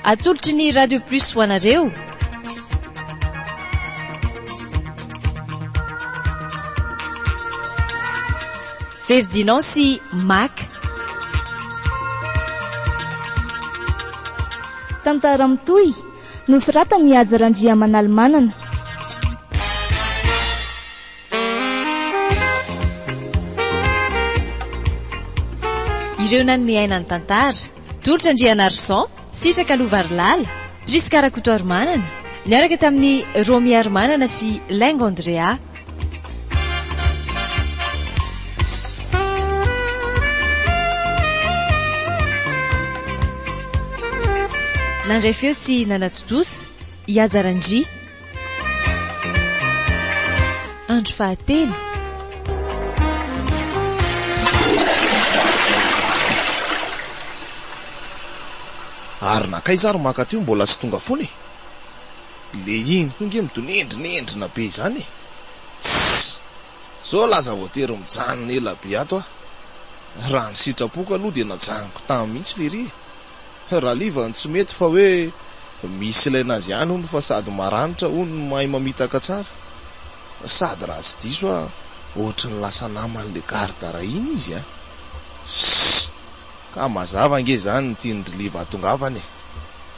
Atolotry ny Radio Plus ho anareo. Ferdinand sy Maka. Tantara mitohy, nosoratan'i Haja Randriamanalimanana. Ireo nanome aina ny tantara, Tolotra Andrianarison, Sitraka Lovarilala, Prisca Rakotoarimanana, niaraka tamin'i Romy Harimanana sy Laingo Andrea. Nandray feo sy nanatontosa, i Haja Randria. Andro fahatelo. Ary nankaiza ary maka teo mbola tsy tonga foana e? Le iny koa nge midonendrinendrina be izany e! Tssy! Zao laza voatery mijanona ela be ato aho. Raha ny sitrapoko aloha dia najanoko tany mihitsy lery e! Raliva no tsy mety fa hoe misy ilaina azy ihany hono fa sady maranitra hono no mahay mamitaka tsara. Sady raha tsy diso aho ohatry ny lasa naman'le garde raha iny izy an! Ssss! Ka mazava ange izany ny tian-dry Liva hatongavana e!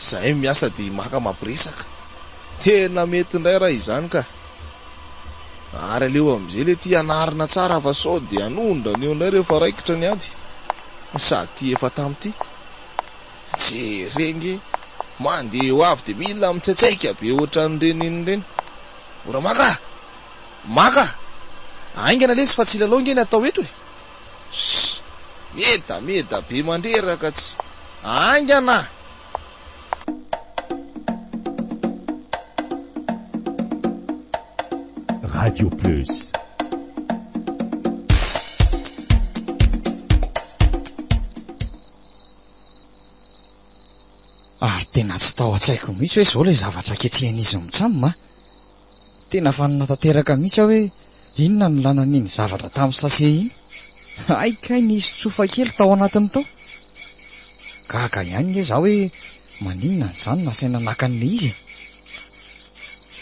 Zahay miasa dia i Maka mampiresaka. Tena mety indray raha izany ka! Ary aleo amin'izay le ty hanarina tsara fa sao dia hanondrana eo indray rehefa raikitra ny ady. Sady ty efa tamin'ity. Jere nge, mandeha eo avy dia mila mitsaitsaika be ohatran'ireny inona ireny. Mora maka a! Maka a! Haingana lesy fa tsy hilalao nge ny atao eto e! Ssss! Medameda be mandreraka tsy. Haingana a! Radio Plus. Ary tena tsy tao an-tsaiko mihitsy hoe izao ilay zavatra ketrehin'izy mitsam a! Tena fanina tanteraka mihitsy aho hoe inona no nilana an'iny zavatra tamin'ny sachet iny. Hay kay nisy tsofa kely tao anatiny tao. Gaga ihany nge za hoe maninona an'izany nasaina naka an'ilay izy e.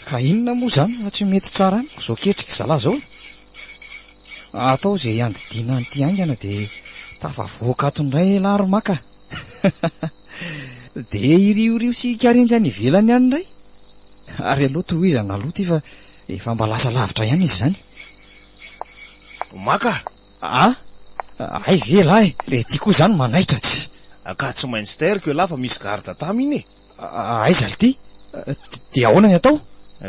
Ka inona moa izany fa tsy mety tsara amiko izao ketrika zalahy izao e. Atao izay handidiana an'ity haingana dia tafavoaka ato indray elah ry maka. Dia hiriorio sy hikarenjy any ivelany any indray. Ary aleo tohizana aloha ity fa efa mba lasa lavitra ihany izy izany. Maka! A! Hay ve elah e! Le ity koa izany manaitra tsy. Ka tsy maintsy tairiko elah fa misy garde tam iny e! Aiza lty? Dia ahoana ny atao?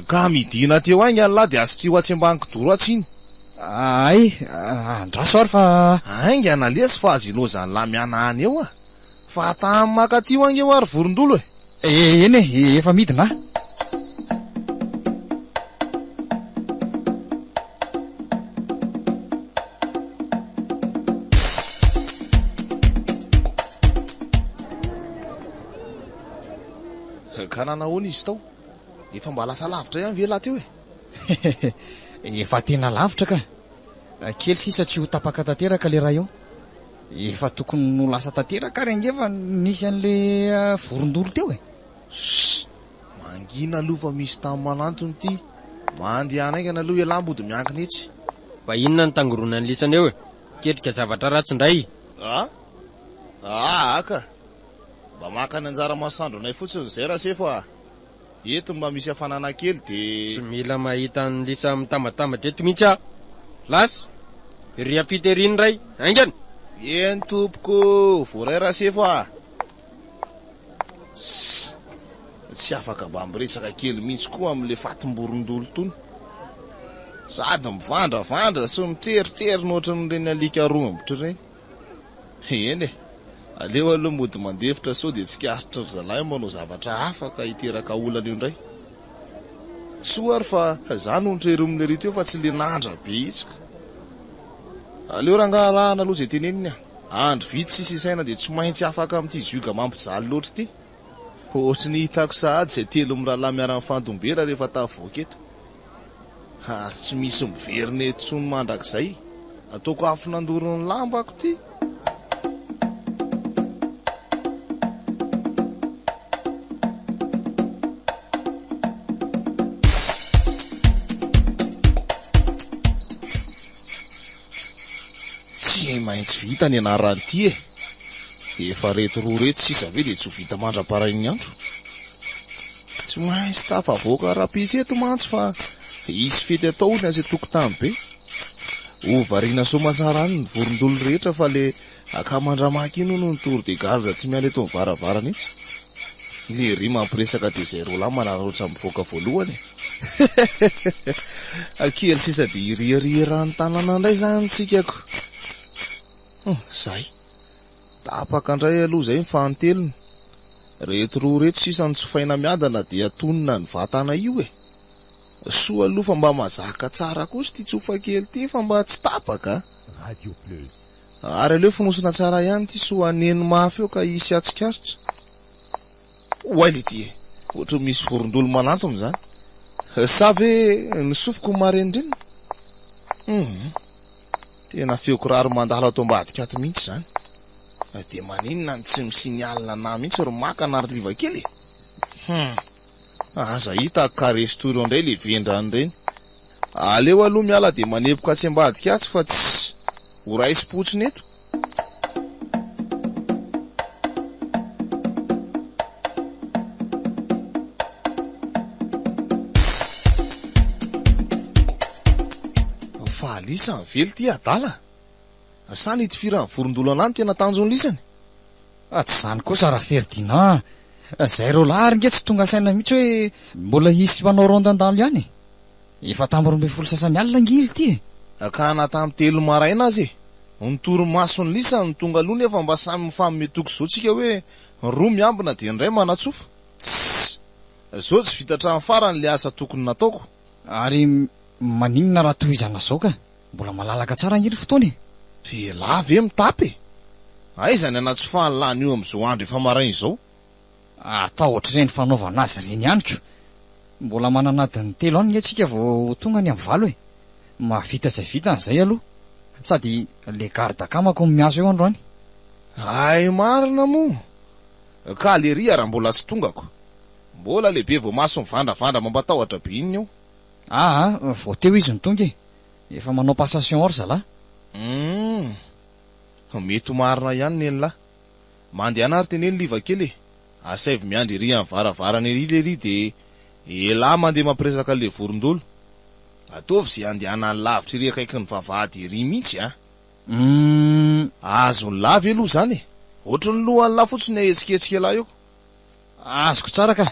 Ka midina teo haingana lah dia asitriho atsy ambany kidoro atsy iny. Hay, andraso ary fa. Haingana lesy fa aza ilaozan'lah mihanahana eo ah! Fa tamy maka aty ho ange hoa ry vorondolo e! Eny e, efa midina ah! Ka nanahoana izy tao? Efa mba lasa lavitra ihany ve lahy teo e? Efa tena lavitra ka! Kely sisa tsy ho tapaka tanteraka le raha eo. Efa tokony ho lasa tanteraka ary ange fa nisy an'le vorondolo teo e! Ssss! Mangina aloha fa misy tany manantona ity. Mandehana haingana aloha ialahy mody miankina etsy. Fa inona no tangoronan'ny lisany eo e? Miketrika zavatra ratsy indray. A? Aa ka! Mba maka ny anjara masoandro anay fotsiny izay Rasefo a! Eto mba misy hafanana kely dia. Tsy mila mahita an'i Lisa mitambatambatra eto mihitsy aho. Lasa! Ery ampita ery ny ray! Haingana! Eny tompoko! Voaray Rasefo a! Ssss! Tsy afaka mba miresaka kely mihitsy koa amin'ilay fatim-borondolo itony. Sady mivandravandra sy mitreritrerina ohatran'ireny alika rombotra ireny. Eny e! Aleo aloha mody mandefitra sao dia tsikaritry ry zalahy manao zavatra hafa ka hiteraka olana eo indray. Soa ary fa za no notreromina ery teo fa tsy le nandra be itsy ka. Aleo rangaha arahana aloha izay teneniny a! Andro vitsy sisa isaina dia tsy maintsy afaka amin'ity zioga mampijaly loatra ity. Ohatry ny hitako sahady izay telo mirahalahy miara-mifandom-bera rehefa tafavoaka eto. Ary tsy misy miverina eto intsony mandrakizay. Ataoko afo nandoro ny lambako ity. maintsy vita ny anaran'ity e! Efa reto roa reto sisa ve dia tsy ho vita mandra-parain'ny andro? Tsy maintsy tafavoaka rahampitso eto mantsy fa hisy fety atao hono atsy an-tokotany be. Ho variana soamatsara any ny vorondolo rehetra fa le akaman-dRamaka iny hono ny tour de garde tsy miala eto amin'ny varavarana etsy. Lery mampiresaka dia izay roalahy manararaotra mivoaka voalohany e! Kely sisa dia hiriaria eran'ny tanàna indray izany tsika ko! Hum, zay. Tapaka indray aloha izay ny fahantelony. Reto roa reto sisa no tsofaina miadana dia tonona ny vatana io e! Soa aloha fa mba mazaka tsara kosa ity tsofa kely ity fa mba tsy tapaka a! Radio Plus. Ary aleo fonosina tsara ihany ity soa haneno mafy eo ka hisy hatsikaritra. Oay leity e! Ohatry ny misy vorondolo manantona izany. Sa ve ny sofiko no marenindrenina? Hum. Tena feo kiraro mandalo ato ambadika ato mihitsy izany. Dia maninona no tsy mi-signale anah mihitsy ry Maka na ry Liva kely e? Hum. Aza hita ka resto ireo indray le vendrana ireny. Aleo aloha miala dia manepoka atsy ambadika atsy fa tsy ho raisim-potsiny eto. Fa lisany ve lty adala? Sa ny hitifiran'ny vorondolo anah no tena tanjon'ny lisany? Fa tsy izany kosa ra Ferdinand a! Zay roalahy ary nge tsy tonga saina mihitsy hoe mbola hisy mpanao ronde handalo ihany e! Efa tamin'ny 12 sasany alina ange ily ity e! Ka na tamin'ny telo maraina aza e! Ny torimason'ny lisany no tonga aloha nefa mba samy mifanome toky zao tsika hoe ny roa miambina dia ny iray manatsofa. Tssy! Zao tsy vita hatramin'ny farany le asa tokony nataoko. Ary maninona raha tohizana zao ka? Mbola malalaka tsara ange ny fotoana e! Elah ve mitapy e! Aiza ny anatsofahan'ny lany io amin'izao andro efa maraina izao? Atao ohatr'ireny fanaovana azy ireny ihany ko! Mbola manana adiny telo any nge tsika vao ho tonga any amin'ny valo e! Mahavita izay vitany izay aloha! Sady le garde akamako no miasa eo androany. Hay marina moa! Ka lery raha mbola tsy tongako. Mbola le be voamaso mivandravandra mampatahotra be iny eo. Aa, vao teo izy no tonga e! Efa manao passation ao ry zalahy. Humm. Mety ho marina ihany nenlah. Mandehana ary teneno Liva kely e. Asaivo miandry ery amin'ny varavarana ery lery dia elah mandeha mampiresaka an'ilay vorondolo. Ataovy izay handehanany lavitra ery akaikin'ny vavahady ery mihitsy a. Humm. Azon'lah ve aloha izany e? Ohatry ny lohan'lah fotsiny ahetsiketsik'elah eo. Azoko tsara ka.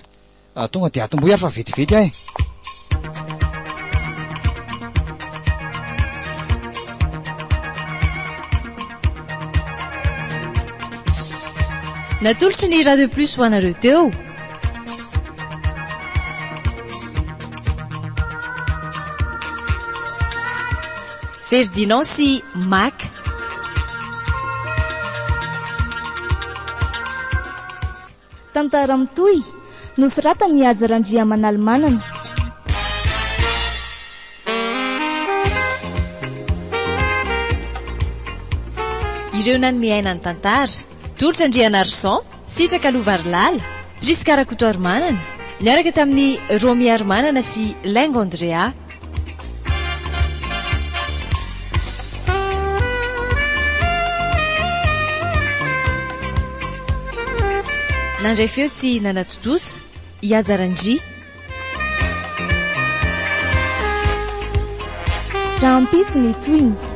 Tonga dia atombohy ary fa vetivety aho e. Natolotry ny Radio Plus ho anareo teo. Ferdinand sy Maka. Tantara mitohy, nosoratan'i Haja Randriamanalimanana. Ireo nanome aina ny tantara, Tolotra Andrianarison, Sitraka Lovarilala, Prisca Rakotoarimanana, niaraka tamin'i Romy Harimanana sy Laingo Andrea. Nandray feo sy nanatontosa, i Haja Randria. Rahampitso ny tohiny.